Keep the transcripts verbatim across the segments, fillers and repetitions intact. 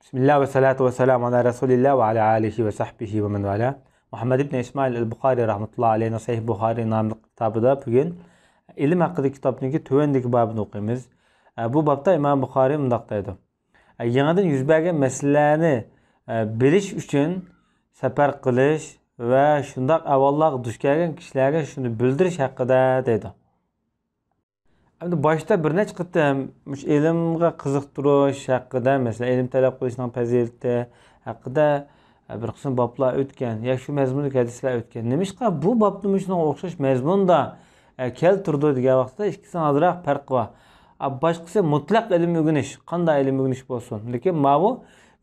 بىسمىللا ۋە سالاتۇ ۋە سالامۇ ئالا رەسۇلىللا ۋە ئالا ئالىھى ۋە سەھبىھى ۋە مەن ۋالا. مۇھەممەد ئىبن ئىسمائىل ئەل بۇخارىي رەھمەتۇللا ئەلەيھىنىڭ سەھىھ بۇخارىي ناملىق كىتابىدا بۈگۈن ئىلىم ھەققىدىكى كىتابنىڭكى تۆۋەندىكى بابىنى ئوقۇيمىز. ئە، بۇ بابتا ئىمام بۇخارىي مۇنداق دەيدۇ. ئە، يېڭىدىن يۈز بەرگەن مەسىلىلەرنى، ئە، بىلىش ئۈچۈن سەپەر قىلىش ۋە شۇنداق ئەھۋاللارغا دۇچ كەلگەن كىشىلەرگە شۇنى بىلدۈرۈش ھەققىدە دەيدۇ. ئەمدى باشتا بىر نەچچە قېتىم مۇشۇ ئىلىمغا قىزىقتۇرۇش ھەققىدە، مەسىلەن، ئىلىم تەلەپ قىلىشنىڭ پەزىلىتى ھەققىدە بىر قىسىم بابلار ئۆتكەن، يا شۇ مەزمۇندىكى ھەدىسلەر ئۆتكەن. نېمىشقا بۇ بابنى مۇشۇنىڭغا ئوخشاش مەزمۇندا، ئە، كەلتۈردى دېگەن ۋاقىتتا ئىككىسىنىڭ ئازراق پەرقى بار. ئا، باشقىسى مۇتلەق ئىلىم ئۆگىنىش، قانداق ئىلىم ئۆگىنىش بولسۇن. لېكىن ماۋۇ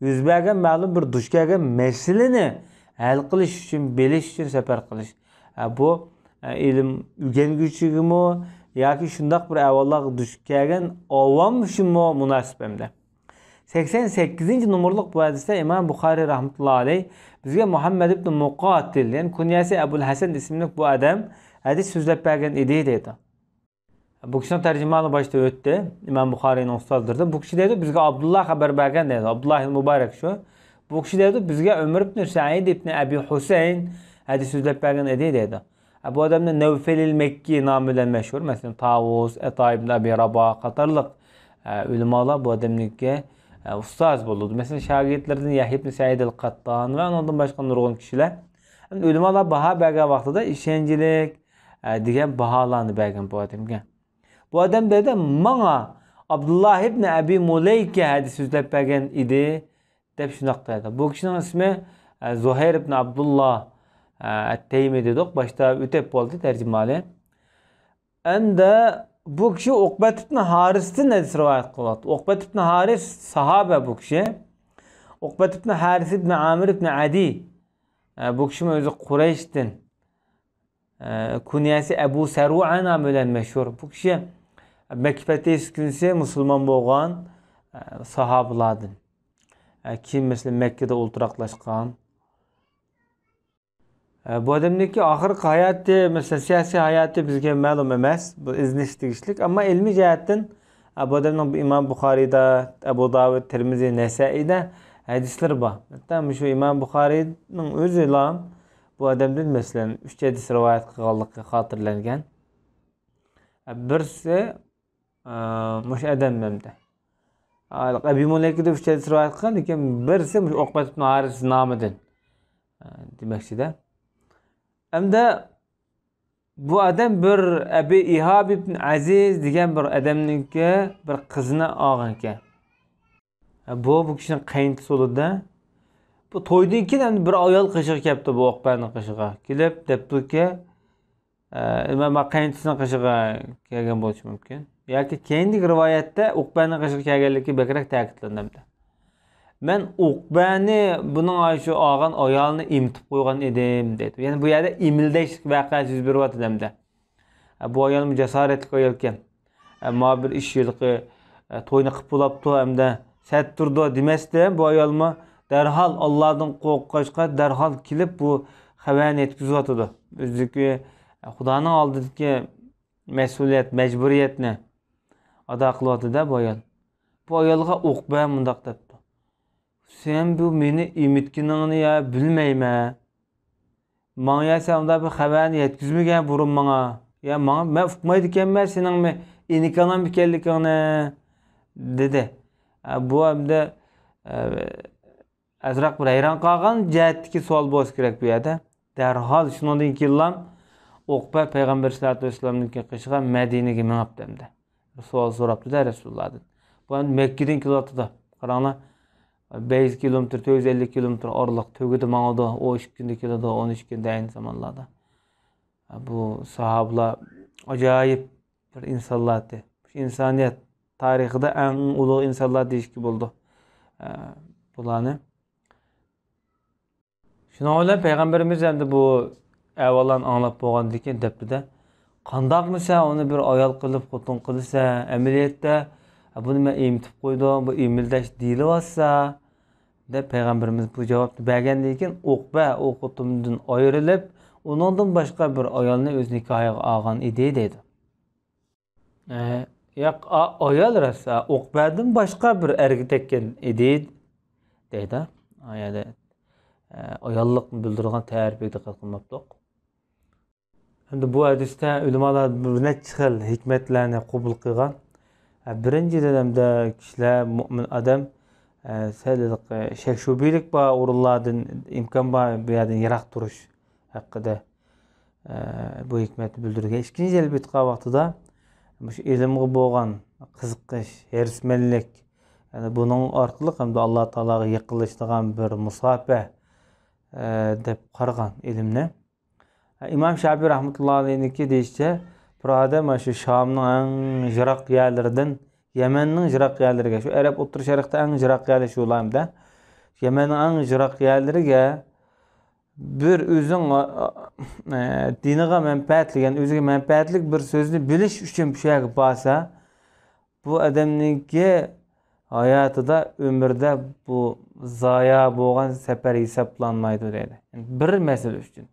يۈز بەرگەن مەلۇم بىر دۇچ كەلگەن مەسىلىنى ھەل قىلىش ئۈچۈن، بىلىش ئۈچۈن سەپەر قىلىش. ئە، بۇ، ئە، ئىلىم ئۆگەنگۈچىگىمۇ ياكى شۇنداق بىر ئەھۋاللارغا دۇچ كەلگەن ئاۋام ئۈچۈنمۇ مۇناسىپ ئەمدى. سەكسەن سەككىزىنچى نومۇرلۇق بۇ ھەدىستە ئىمام بۇخارىي رەھمەتۇللا ئەلەيھ بىزگە مۇھەممەد ئىبن مۇقاتىل، يەنى كۇنيەسى ئەبۇل ھەسەن ئىسىملىك بۇ ئادەم ھەدىس سۆزلەپ بەرگەن ئىدى دەيدۇ. بۇ كىشىنىڭ تەرجىمىھالى باشتا ئۆتتى. ئىمام بۇخارىينىڭ ئۇستازلىرىدىن. بۇ كىشى دەيدۇ، بىزگە ئابدۇللا خەۋەر بەرگەن دەيدۇ. ئابدۇللا ئىبن مۇبارەك شۇ. بۇ كىشى دەيدۇ، بىزگە ئۆمەر ئىبن سەئىد ئىبن ئەبى ھۇسەين ھەدىس سۆزلەپ بەرگەن ئىدى دەيدۇ. بۇ ئادەمنى نەۋفەلىل مەككى نامى بىلەن مەشھۇر. مەسىلەن، تاۋۇس، ئەتا ئىبن ئەبى راباھ قاتارلىق، ئە، ئۆلىمالار بۇ ئادەمنىڭكى، ئە، ئۇستازى بولىدۇ. مەسىلەن، شاگىرتلىرىدىن يەھيا ئىبن سەئىد ئەل قاتتان ۋە ئۇنىڭدىن باشقا نۇرغۇن كىشىلەر. ئۆلىمالار باھا بەرگەن ۋاقتىدا ئىشەنچلىك، ئە، دېگەن باھالارنى بەرگەن بۇ ئادەمگە. بۇ ئادەم دەيدۇ، ماڭا ئابدۇللا ئىبن ئەبى مۇلەيكە ھەدىس سۆزلەپ بەرگەن ئىدى، دەپ شۇنداق دەيدۇ. بۇ كىشىنىڭ ئىسمى، ئە، زۇھەير ئىبن ئابدۇللا، ئە، ئەت-تەيمى دېدۇق، باشتا ئۆتۈپ بولدى تەرجىمىھالى. ئەمدى بۇ كىشى ئوقبەت ئىبن ھارىستىن ھەدىس رىۋايەت قىلىۋاتىدۇ. ئوقبەت ئىبن ھارىس ساھابە بۇ كىشى. ئوقبەت ئىبن ھارىس ئىبن ئامىر ئىبن ئەدى، ئە، بۇ كىشىمۇ ئۆزى قۇرەيشتىن. ئە، كۇنيەسى ئەبۇ سەرۋە نامى بىلەن مەشھۇر. بۇ كىشى مەككە پەتھى كۈنىسى مۇسۇلمان بولغان، ئە، ساھابىلاردىن. ئە، كېيىن، مەسىلەن، مەككىدە ئولتۇراقلاشقان. ئە، بۇ ئادەمنىڭكى ئاخىرقى ھاياتى، مەسىلەن، سىياسىي ھاياتى بىزگە مەلۇم ئەمەس. بۇ ئىزدىنىش تېگىشلىك. ئەمما ئىلمىي جەھەتتىن، ئە، بۇ ئادەمنىڭ بۇ ئىمام بۇخارىيدا، ئەبۇ داۋۇد، تىرمىزى، نەسەئىيدە ھەدىسلىرى بار. ھەتتا مۇشۇ ئىمام بۇخارىينىڭ ئۆزىلا بۇ ئادەمدىن، مەسىلەن، ئۈچ ھەدىس رىۋايەت قىلغانلىقى خاتىرىلەنگەن. بىرسى، ئە، مۇشۇ ئادەم ئەمدى. ئەبى مۇلەيكىدە ئۈچ ھەدىس رىۋايەت قىلغان، لېكىن بىرسى مۇشۇ ئوقبەت ئىبن ھارىس نامىدىن، ئە، دېمەكچىدە. ئەمدى بۇ ئادەم بىر ئەبى ئىھاب ئىبن ئەزىز دېگەن بىر ئادەمنىڭكى بىر قىزىنى ئالغان ئىكەن. بۇ، بۇ كىشىنىڭ قېيىنتىسى بولىدۇ. بۇ تويدىن كېيىن ئەمدى بىر ئايال قېشىغا كەپتۇ، بۇ ئوقبەنىڭ قېشىغا. كېلىپ دەپتۇكى، ئە، مانا قېيىنتىسىنىڭ قېشىغا كەلگەن بولۇشى مۇمكىن. ياكى كېيىندىكى رىۋايەتتە ئوقبەنىڭ قېشىغا كەلگەنلىكى بەكرەك تەكىتلىنەمدۇ. مەن ئوقبەنى بۇنىڭ ئاشۇ ئالغان ئايالىنى ئېمىتىپ قويغان ئىدىم، دەيدۇ. يەنى بۇ يەردە ئېمىلدەشلىك ۋەقەسى يۈز بېرىۋاتىدۇ ئەمدى. ئە، بۇ ئايالمۇ جاسارەتلىك ئايالكەن. ئە، ماۋۇ بىر ئىش ھېلىقى، ئە، توينى قىلىپ بولاپتۇ ھەمدە سەت تۇرىدۇ دېمەستىن، بۇ ئايالمۇ دەرھال ئاللادىن قورققاچقا، دەرھال كېلىپ بۇ خەۋەرنى يەتكۈزۈۋاتىدۇ. ئۆزىدىكى، ئە، خۇدانىڭ ئالدىدىكى مەسئۇلىيەت، مەجبۇرىيەتنى ئادا قىلىۋاتىدۇ-دە بۇ ئايال. بۇ ئايالغا ئوقبە مۇنداق دەپتۇ. سەن بۇ مېنى ئېمىتكىنىڭنى يا بىلمەيمەن. ماڭا يا سەن ئۇنداق بىر خەۋەرنى يەتكۈزمىگەن بۇرۇن ماڭا. يا ماڭا، مەن ئۇقمايدىكەنمەن سېنىڭ مې-، ئىنىكانام ئىكەنلىكىڭنى، دېدى. ئە، بۇ ئەمدى، ئە، ئازراق بىر ھەيران قالغان جەھەتتىكى سوئال بولسا كېرەك بۇ يەردە. دەرھال شۇنىڭدىن كېيىنلا ئوقبە پەيغەمبەر سەللەللاھۇ ئەلەيھى ۋەسەللەمنىڭكى قېشىغا مەدىنىگە مېڭىپتۇ ئەمدى. سوئال سوراپتۇ-دە رەسۇلۇللادىن. بۇ ئەمدى مەككىدىن كېلىۋاتىدۇ. قاراڭلار، بەش يۈز كىلومېتىر، تۆت يۈز ئەللىك كىلومېتىر ئارىلىق تۆگىدە ماڭىدۇ، ئون ئىككى كۈندە كېلىدۇ، ئون ئۈچ كۈندە ئەينى زامانلاردا. بۇ ساھابىلار ئاجايىپ بىر ئىنسانلار ئىدى. ئىنسانىيەت تارىخىدا ئەڭ ئۇلۇغ ئىنسانلار دېيىشكە بولىدۇ، ئە، بۇلارنى. شۇنىڭ بىلەن پەيغەمبىرىمىز ئەمدى بۇ ئەھۋاللارنى ئاڭلاپ بولغاندىن كېيىن دەپتۇ-دە، قانداقمۇ سەن ئۇنى بىر ئايال قىلىپ خوتۇن قىلىسەن؟ ئەمەلىيەتتە، بۇنى مەن ئېمىتىپ قويدۇم، بۇ ئېمىلداش دېيىلىۋاتسا، دەپ پەيغەمبىرىمىز بۇ جاۋابنى بەرگەندىن كېيىن، ئوقبە ئۇ خوتۇنىدىن ئايرىلىپ، ئۇنىڭدىن باشقا بىر ئايالنى ئۆز نىكاھىغا ئالغان ئىدى، دەيدۇ. ئە، ياق، ئا-، ئايال راست، ئوقبەدىن باشقا بىر ئەرگە تەگكەن ئىدى. دەيدۇ. ئۇ يەردە ئاياللىقنى بىلدۈرىدىغان تەرىپىگە دىققەت قىلماپتۇق. ئەمدى بۇ ھەدىستە ئۆلىمالار بىر نەچچە خىل ھېكمەتلەرنى قوبۇل قىلغان. بىرىنچىدىن، ئەمدى كىشىلەر، مۆمىن ئادەم، سەل شەك شۈبھىلىك بار ئورۇنلاردىن، ئىمكان بار بۇ يەردىن يىراق تۇرۇش ھەققىدە بۇ ھېكمەتنى بىلدۈرگەن. ئىككىنچى، جەلپ ئېتىقان ۋاقتىدا مۇشۇ ئىلىمغا بولغان قىزىقىش، ھېرىسمەنلىك، يەنى بۇنىڭ ئارقىلىق ھەمدە ئاللا تائالاغا يېقىنلىشىدىغان بىر مۇساپە دەپ قارىغان ئىلىمنى. ئىمام شەپىئىي رەھمەتۇللا ئەلەيھنىڭكى دېيىشىچە، بىر ئادەم مانا شۇ شامنىڭ ئەڭ يىراق يەرلىرىدىن يەمەننىڭ يىراق يەرلىرىگە، شۇ ئەرەب ئوتتۇرا شەرقتە ئەڭ يىراق يەرلىرى شۇ ئەمدى. يەمەننىڭ ئەڭ يىراق يەرلىرىگە بىر ئۆزۈڭ، ئە، دىنىغا مەنپەئەتلىك، يەنى ئۆزىگە مەنپەئەتلىك بىر سۆزنى بىلىش ئۈچۈن شۇ يەرگە بارسا، بۇ ئادەمنىڭكى ھاياتىدا، ئۆمرىدە بۇ زايا بولغان سەپەر ھېسابلانمايدۇ دەيدۇ. يەنى بىر مەسىلە ئۈچۈن.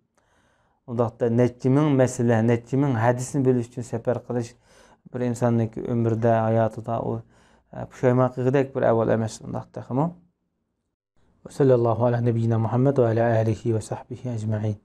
ئۇنداقتا نەچچە مىڭ مەسىلە، نەچچە مىڭ ھەدىسنى بىلىش ئۈچۈن سەپەر قىلىش بىر ئىنساننىڭكى ئۆمرىدە، ھاياتىدا ئۇ، ئە، پۇشايمان قىلغۇدەك بىر ئەھۋال ئەمەس ئۇنداق تېخىمۇ. وصلى الله على نبينا محمد وعلى آله وصحبه أجمعين.